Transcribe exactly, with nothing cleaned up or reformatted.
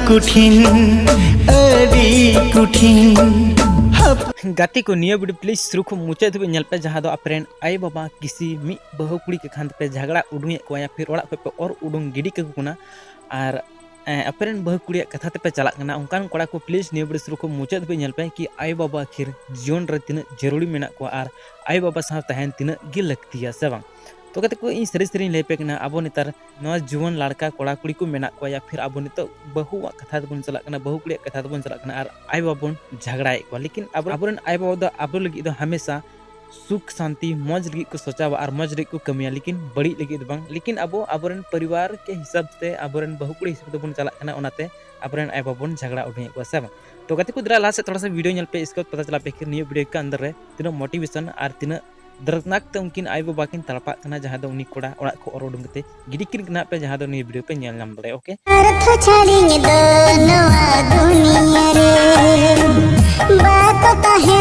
ᱠᱩᱴᱷᱤᱱ, ᱟᱹᱰᱤ ᱠᱩᱴᱷᱤᱱ᱾ ᱜᱟᱛᱮ ᱠᱚ, ᱱᱤᱭᱟᱹ ᱵᱷᱤᱰᱤᱭᱳ ᱯᱞᱤᱡᱽ ᱥᱩᱨᱩ ᱠᱷᱚᱱ ᱢᱩᱪᱟᱹᱫ ᱫᱷᱟᱹᱵᱤᱡ ᱧᱮᱞ ᱯᱮ, ᱡᱟᱦᱟᱸ ᱫᱚ ᱟᱯᱮ ᱨᱮᱱ ᱟᱭᱳᱼᱵᱟᱵᱟ ᱠᱤᱥᱤ ᱢᱤᱫ ᱵᱟᱹᱦᱩ ᱠᱩᱲᱤ ᱠᱚ ᱠᱷᱟᱱ ᱛᱮᱯᱮ ᱡᱷᱟᱜᱽᱲᱟ ᱩᱰᱩᱝᱮᱫ ᱠᱚᱣᱟ ᱭᱟ ᱯᱷᱤᱨ ᱚᱲᱟᱜ ᱠᱷᱚᱱ ᱯᱮ ᱚᱨ ᱩᱰᱩᱝ ᱜᱤᱰᱤ ᱠᱟᱠᱚ ᱠᱟᱱᱟ, ᱟᱨ ᱮᱸ, ᱟᱯᱮ ᱨᱮᱱ ᱵᱟᱹᱦᱩ ᱠᱩᱲᱤᱭᱟᱜ ᱠᱟᱛᱷᱟ ᱛᱮᱯᱮ ᱪᱟᱞᱟᱜ ᱠᱟᱱᱟ, ᱚᱱᱠᱟᱱ ᱠᱚᱲᱟ ᱠᱚ ᱯᱞᱤᱡᱽ ᱱᱤᱭᱟᱹ ᱵᱷᱤᱰᱤᱭᱳ ᱥᱩᱨᱩ ᱠᱷᱚᱱ ᱢᱩᱪᱟᱹᱫ ᱫᱷᱟᱹᱵᱤᱡ ᱧᱮᱞ ᱯᱮ ᱠᱤ ᱟᱭᱳᱼᱵᱟᱵᱟ ᱟᱹᱠᱷᱤᱨ ᱡᱤᱭᱚᱱ ᱨᱮ ᱛᱤᱱᱟᱹᱜ ᱡᱟᱹᱨᱩᱲᱤ ᱢᱮᱱᱟᱜ ᱠᱚᱣᱟ ᱟᱨ ᱟᱭᱳᱼᱵᱟᱵᱟ ᱥᱟᱶ ᱛᱟᱦᱮᱱ ᱛᱤᱱᱟᱹᱜ ᱜᱮ ᱞᱟᱹᱠᱛᱤᱭᱟ ᱥᱮ ᱵᱟᱝ᱾ ᱛᱚ ᱜᱟᱛᱮ ᱠᱚ, ᱤᱧ ᱥᱟᱹᱨᱤ ᱥᱟᱹᱨᱤᱧ ᱞᱟᱹᱭ ᱟᱯᱮ ᱠᱟᱱᱟ, ᱟᱵᱚ ᱱᱮᱛᱟᱨ ᱱᱚᱣᱟ ᱡᱩᱣᱟᱹᱱ ᱞᱟᱲᱠᱟ ᱠᱚᱲᱟ ᱠᱩᱲᱤ ᱠᱚ ᱢᱮᱱᱟᱜ ᱠᱚᱣᱟ ᱭᱟ ᱯᱷᱤᱨ ᱟᱵᱚ ᱱᱤᱛᱚᱜ ᱵᱟᱹᱦᱩᱣᱟᱜ ᱠᱟᱛᱷᱟ ᱛᱮᱵᱚᱱ ᱪᱟᱞᱟᱜ ᱠᱟᱱᱟ, ᱵᱟᱹᱦᱩ ᱠᱩᱲᱤᱭᱟᱜ ᱠᱟᱛᱷᱟ ᱛᱮᱵᱚᱱ ᱪᱟᱞᱟᱜ ᱠᱟᱱᱟ ᱟᱨ ᱟᱭᱳᱼᱵᱟᱵᱟ ᱵᱚᱱ ᱡᱷᱟᱜᱽᱲᱟᱭᱮᱫ ᱠᱚᱣᱟ, ᱞᱮᱠᱤᱱ ᱟᱵᱚ, ᱟᱵᱚᱨᱮᱱ ᱟᱭᱳᱼᱵᱟᱵᱟ ᱫᱚ ᱟᱵᱚ ᱞᱟᱹᱜᱤᱫ ᱫᱚ ᱦᱟᱢᱮᱥᱟ ᱥᱩᱠ ᱥᱟᱱᱛᱤ ᱢᱚᱡᱽ ᱞᱟᱹᱜᱤᱫ ᱠᱚ ᱥᱚᱪᱟᱣᱟ ᱟᱨ ᱢᱚᱡᱽ ᱞᱟᱹᱜᱤᱫ ᱠᱚ ᱠᱟᱹᱢᱤᱭᱟ, ᱞᱮᱠᱤᱱ ᱵᱟᱹᱲᱤᱡ ᱞᱟᱹᱜᱤᱫ ᱫᱚ ᱵᱟᱝ᱾ ᱞᱮᱠᱤᱱ ᱟᱵᱚ ᱟᱵᱚᱨᱮᱱ ᱯᱚᱨᱤᱵᱟᱨ ᱠᱮ ᱦᱤᱥᱟᱹᱵ ᱛᱮ, ᱟᱵᱚᱨᱮᱱ ᱵᱟᱹᱦᱩ ᱠᱩᱲᱤ ᱦᱤᱥᱟᱹᱵ ᱛᱮᱵᱚᱱ ᱪᱟᱞᱟᱜ ᱠᱟᱱᱟ, ᱚᱱᱟᱛᱮ ᱟᱵᱚᱨᱮᱱ ᱟᱭᱳᱼᱵᱟᱵᱟ ᱵᱚᱱ ᱡᱷᱟᱜᱽᱲᱟ ᱩᱰᱩᱝᱮᱫ ᱠᱚᱣᱟ ᱥᱮ ᱵᱟᱝ᱾ ᱛᱚ ᱜᱟᱛᱮ ᱠᱚ, ᱫᱮᱞᱟ ᱞᱟᱦᱟ ᱥᱮᱫ ᱛᱷᱚᱲᱟ ᱥᱟ ᱵᱷᱤᱰᱤᱭᱳ ᱧᱮᱞ ᱯᱮ, ᱤᱥᱠᱮ ᱵᱟᱫ ᱯᱟᱛᱟ ᱪᱟᱞᱟᱜ ᱯᱮ ᱠᱷᱤᱨ ᱱᱤᱭᱟᱹ ᱵᱷᱤᱰᱤᱭᱳ ᱠᱮ ᱟᱱᱫᱟᱨ ᱨᱮ ᱛᱤᱱᱟᱹᱜ ᱢᱳᱴᱤᱵᱷᱮᱥᱚᱱ ᱟᱨ ᱛᱤᱱᱟᱹᱜ ᱫᱟᱨᱫᱽᱱᱟᱠ ᱛᱮ ᱩᱱᱠᱤᱱ ᱟᱭᱳᱼᱵᱟᱵᱟ ᱠᱤᱱ ᱛᱟᱲᱯᱟᱜ ᱠᱟᱱᱟ, ᱡᱟᱦᱟᱸ ᱫᱚ ᱩᱱᱤ ᱠᱚᱲᱟ ᱚᱲᱟᱜ ᱠᱷᱚᱱ ᱚᱨ ᱩᱰᱩᱝ ᱠᱟᱛᱮ ᱜᱤᱰᱤ ᱠᱤᱱ ᱠᱟᱱᱟ ᱯᱮ, ᱡᱟᱦᱟᱸ ᱫᱚ ᱱᱤᱭᱟᱹ ᱵᱷᱤᱰᱤᱭᱳ ᱯᱮ ᱧᱮᱞ ᱧᱟᱢ ᱫᱟᱲᱮᱭᱟᱜᱼᱟ᱾ ᱳᱠᱮ᱾ ᱟᱨ ᱛᱷᱚ ᱪᱷᱟᱹᱲᱤᱧ ᱫᱚ ᱱᱚᱣᱟ ᱫᱩᱱᱤᱭᱟᱹ ᱨᱮ ᱵᱟᱠᱚ ᱛᱟᱦᱮᱸ